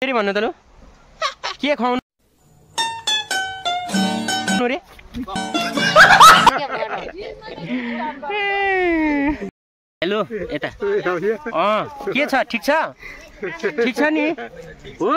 फेरि भन्नु त लु के खुवाउनु रे हेलो यता के छ ठिक छ नि हो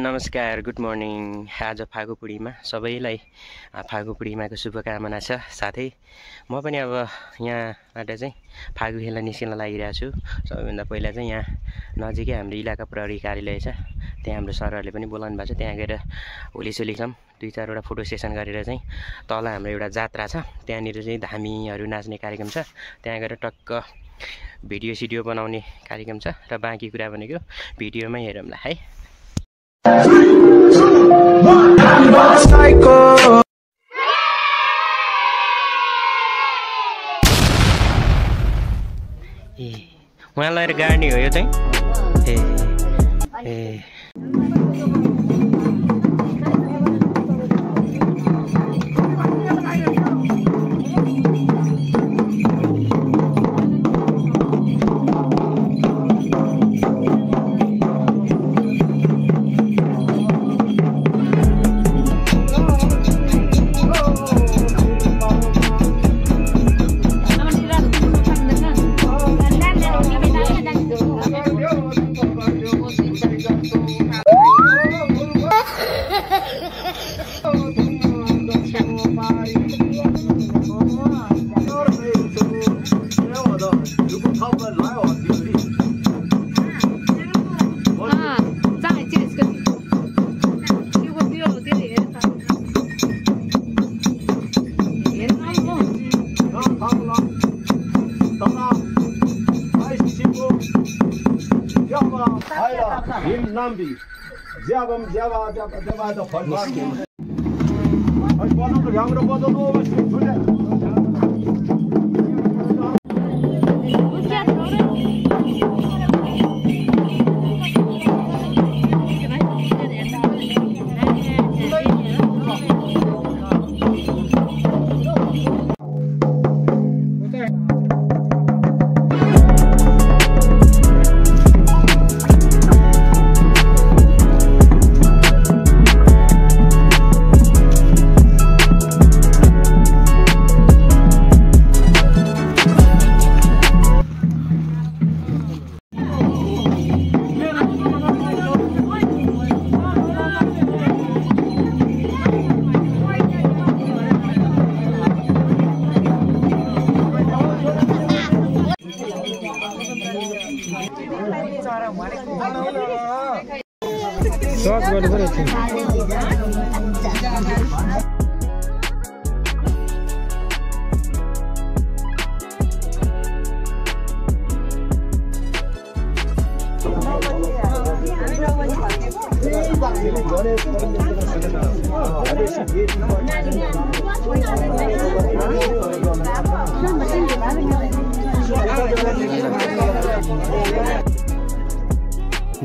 नमस्कार गुड मर्निङ आज फागु पूर्णिमा सबैलाई फागु पूर्णिमाको शुभकामना छ साथै म पनि अब यहाँबाट चाहिँ फागु खेल्न निस्किन लागिरहेको छु सबैभन्दा पहिला चाहिँ यहाँ नजिकै हाम्रो इलाका प्रहरी कार्यालय छ त्यहाँ हाम्रो सरहरूले पनि बोलाउनु भएको छ त्यहाँ गएर होली खेलौँ 2-4 वटा फोटो सेसन गरेर चाहिँ तल हाम्रो एउटा जात्रा छ त्यहाँनिर चाहिँ धामीहरू नाच्ने कार्यक्रम छ त्यहाँ गएर टक्क भिडियो सिडियो बनाउने कार्यक्रम छ र बाँकी कुरा भनेको भिडियोमै हेरौँला है वहाँ लगेर गाड्ने हो यो चाहिँ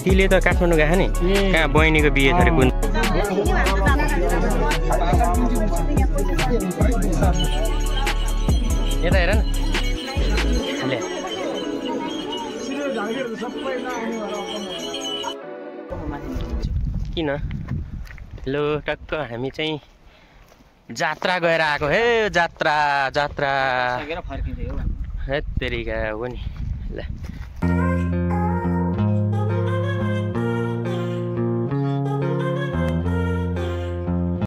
दिले त काठमाडौँ गएको नि कहाँ बहिनीको बिहे छ रे कुन यता हेर न ले किन लो टक्क हामी चाहिँ जात्रा गएर आएको हे जात्रा जात्रा हेत्तेरिका हो नि ल